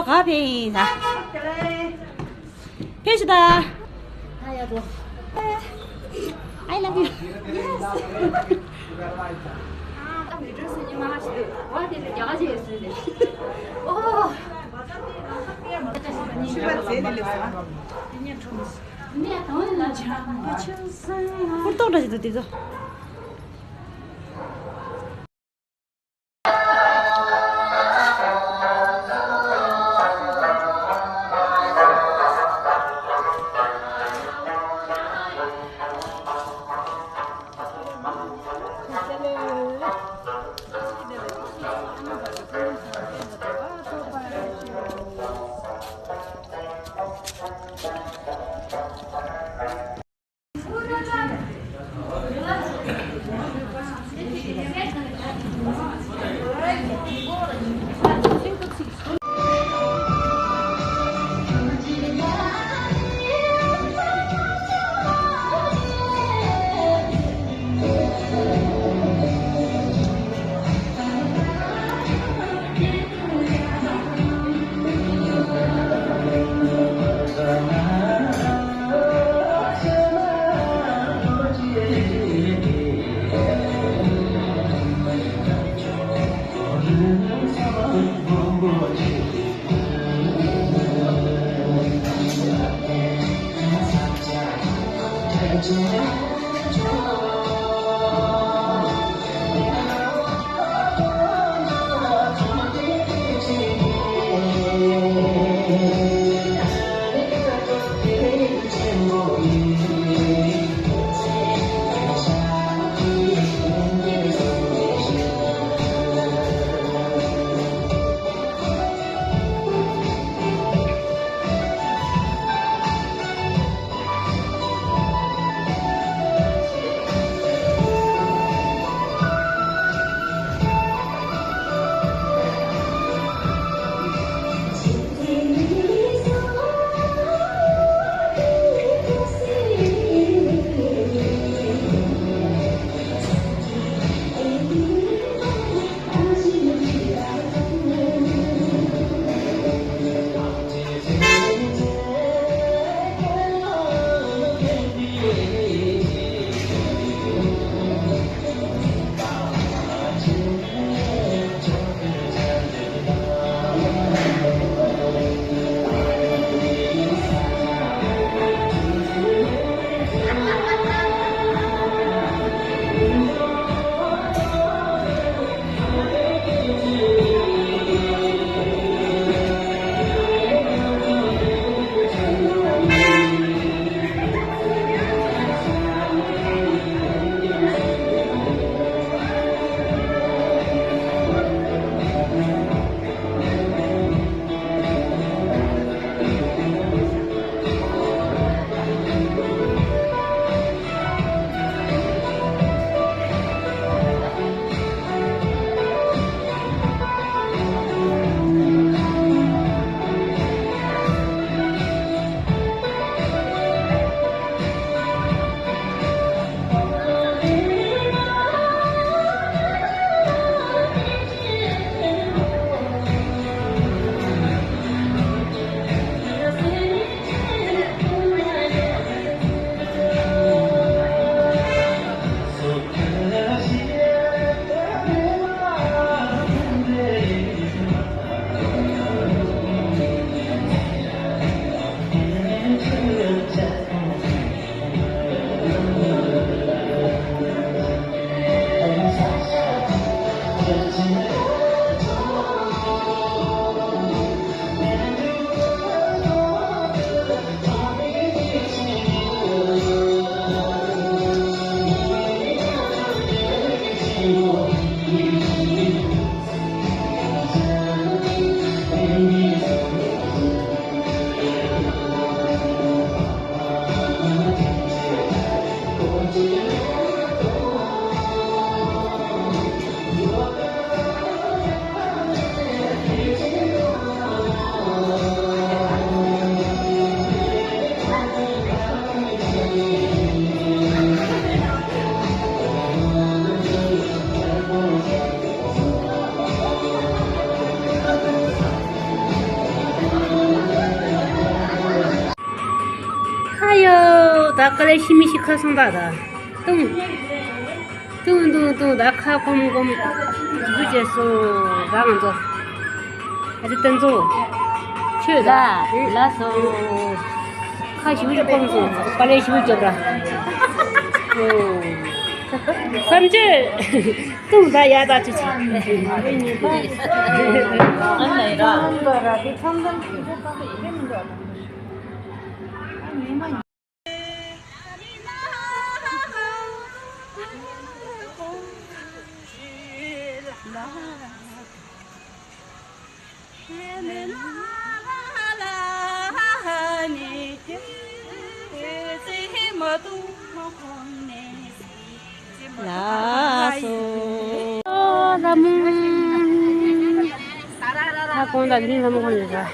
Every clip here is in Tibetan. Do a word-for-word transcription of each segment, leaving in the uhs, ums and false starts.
ག་ཕེབས་ཡིན་ན། ཕེབས་ཤི་ད། I love you. Yes. ཧུར་ཐག་འདྲ་ཞིག་འདུག་དེ་ཚོ། ད་དཀའ་ལས་ཤི་མི་ཤི་ཁ་སང་ད་ད་ཏུང་ཏུང་ཏུང་ཏུང་ད་ཁ་སྐོམ་སྐོམ་ཞིབ་པོ་བྱས་སོང་ད་ང་ཚོ། ཨ་ཅེ་ཏན་ཚོ། ཆོས་ད་ལ་ལ་སོ། ཁ་ཞིབ་པོ་སྐོམ་སོང་དཀའ་ལས་ཞིབ་པོ་བརྒྱབ་ར། ཨོ། བསམ་ཆོས། ཏུང་ད་ཡ་ད་ཅི་ཅི། ལགས་སོ། ལྷ་མོ། ལྷ་ཁོང་དང་འདི་ལྷ་མོ་ཁོང་རེད་ཟེར།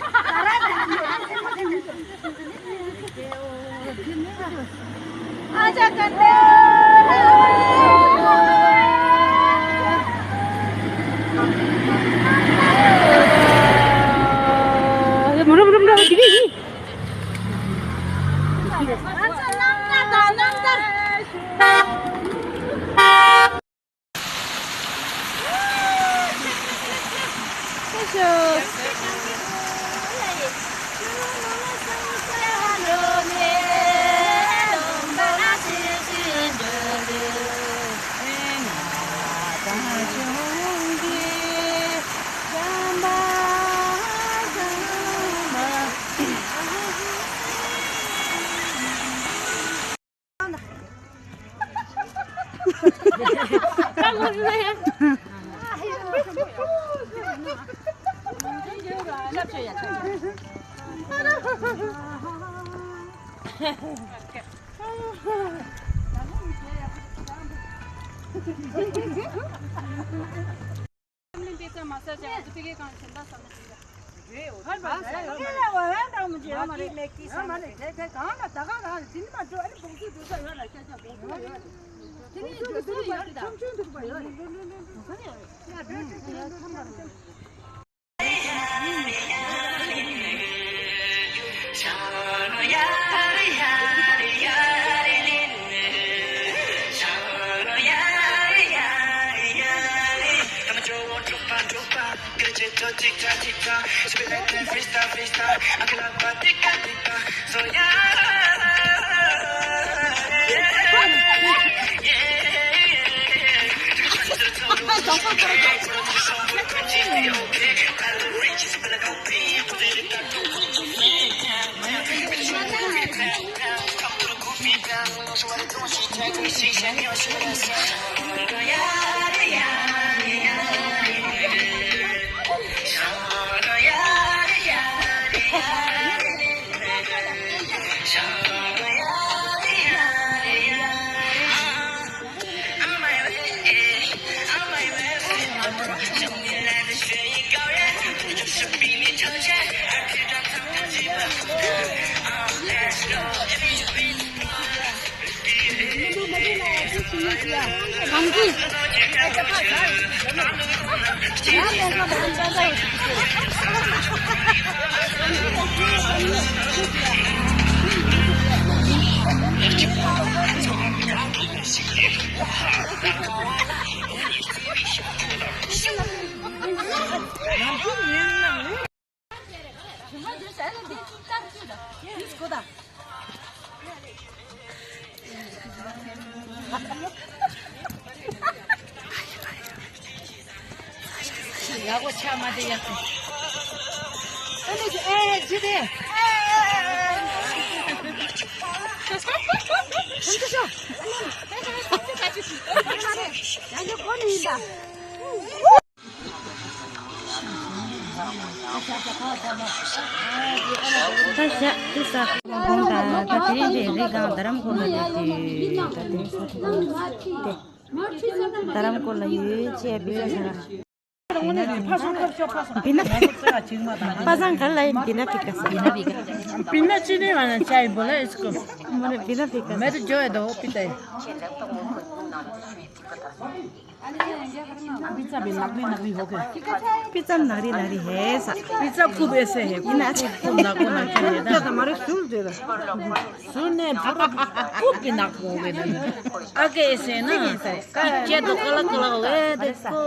ཡག་པོ་ཆགས་མ་བསྡད་ཡག་པོ། ཨ་ནི་ཨེ་ཇི་དེ། ཨེ་ཨེ་ཨེ་ཨེ། ཡང་ཁོ་ནི་ཡིན་ད། ད་ཤ་དེ་ཟ། ཁོང་ད་ད་དེ་རིང་དེ་རི་སྒང་རྡ་རམ་ཀོ་ལ་ཡོད་དུས་ད་དེ་ཟ་ཐུབ་ཀྱི་འདུག་རྡ་རམ་ཀོ་ལ་ཡོད་ཅེས་བི་ཇ་ཟ། བི་ན། པ་སངས་ག་ལ་ཡིན་བི་ན་པི་ཀ་ས། བི་ན་པི་ཀ་ས། बिना चीनी वाला चाय बोला इसको। मैंने बिना पी का। मैं तो जो है दो पीता है। पिज्जा भी नकली नकली हो गए। पिज्जा नकली नकली है सा। पिज्जा खूब ऐसे है। खूब खूब नकली नकली है ना। पिज्जा तो हमारे सूर दे रहा। सूर ने पूरा खूब भी नकली हो गए ना। आगे ऐसे ना। पिज्जा तो काला काला हो गए, देखो।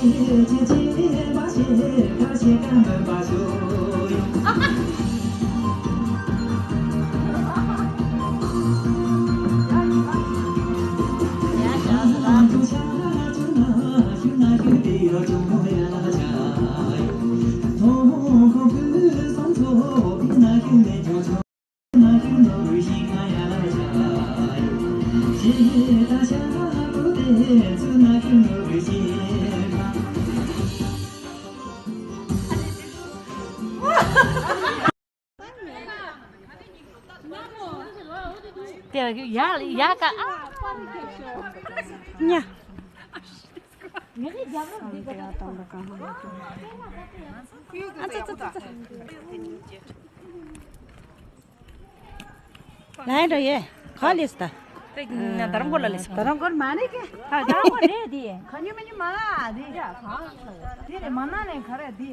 དེ་ཡ་ཡ་ཀ་ཨ། ཉ། ཨ་ཙི་ཙི་ཙི་ཙི། ལའི་འགྲོ་ཡེ། ག་ལེས་ད། དེ་ན་དར་མགོ་ལ་ལེས། དར་མགོ་མ་ནི་ཀེ། ད་དར་མགོ་རེད་དེ། ཁ་ཉུ་མ་ཉུ་མ་དེ། དེ་རེད་མ་ན་ནས་ག་རེ་དེ།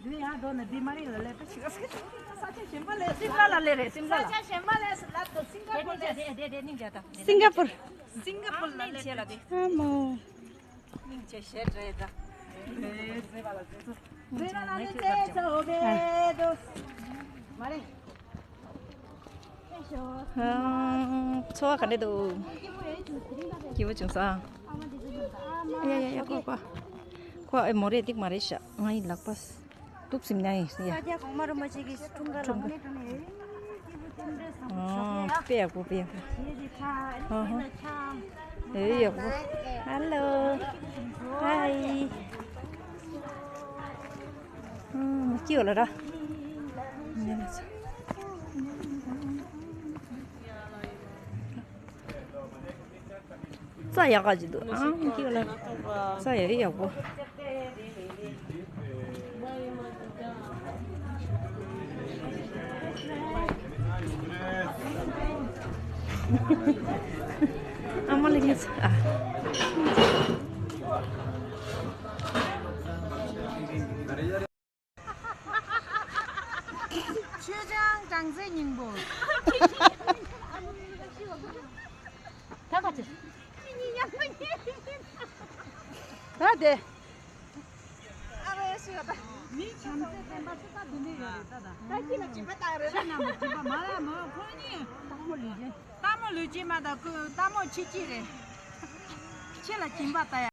དེ་ཡང་འགྲོ་ནས་དེ་མ་རེད་ལ་ལས་པ་ཞིག་ས་ཆ་གཞན་པ་ལས་སིམ་ལ་ལ་ལས་རེད་སིམ་ལ་ལ། ས་ཆ་གཞན་པ་ལས་སུ་ལབ་ཏུ་སིང་ག་པོར་ལས། དེ་དེ་དེ་སྙིང་རྗེ་ད། སིང་ག་པོར། སིང་ག་པོར་ལ་ལས་ཆེ་ལ་དེ། ཨ་མོ། སྙིང་རྗེ་ཞེ་དྲག་ད། ཟེར་བ་ལ་ཟེར་ཚོ། ཟེར་བ་ལ་ནི་ཙེ་ཙོ་བེ་དོ། མ་རེད། ཚོ་བ་ག་འདྲ་འདུག་སྐྱིད་པོ་བྱུང་སོང་། ཡ་ཡ་ཡ་ཀོ་ཀོ། ཀོ་ཨེ་མོ་རེ་ཏིག་མ་རེ་ཤ་ང་ཡི་ལག་པ་གཏུབ་ཟིན་ན་ཡིན་ཡ། ས་སྐྱ་གོང་མ་རིན་པོ་ཆེ་གི་འཁྲུངས་སྐར་ལ་ཁྲུང་ངེ་ཁྲུང་ངེ་ཨེ་ཡོད་ཀྱི་བུ་དེ་འདྲ་བཟང་པོ་ཤོག་ཨོ་ཡ། དཔེ་ཡག་པོ་དཔེ་ཡག་པོ། ཞེས་ཀྱི་ཁ་ཨ་ཧོ། ཨེ་ཡག་པོ། ཧ་ལོ། ཧའི། ཨུམ་སྐྱིད་ལ་ར། རྩྭ་ཡག་ག་ཅིག་འདུག་ཨང་ཁྱི་ལ། རྩྭ་ཡག་ཡག་པོ། ཨ་མ་ལ་ངས་ཨ། ཆོས་ཅང་ཀྲང་ཙེ་སྙིང་པོ། ད་ག་ཅི། ད་དེ། ཨ་རེ་ཤི་ད། མི་བྱམས་བརྩེ་བསྟན་པ་སུ་ད་འདི་ནས་ཡོད་རེད་ད་ད། ད་ཁྱི་ལ་སྦྱིན་པ་བཏང་རེད། ཁྱི་རྣམས་ལ་སྦྱིན་པ་མ་ར་མ་ཁོ་གཉིས། སྟག་མོ་ལུས་ཅན། སྟག་མོ་ལུས་ཅན་མ་ད་ཁོ་སྟག་མོ་ཁྱི་སྐྱིད་རེད། ཁྱི་ལ་སྦྱིན་པ་ད་ཡ།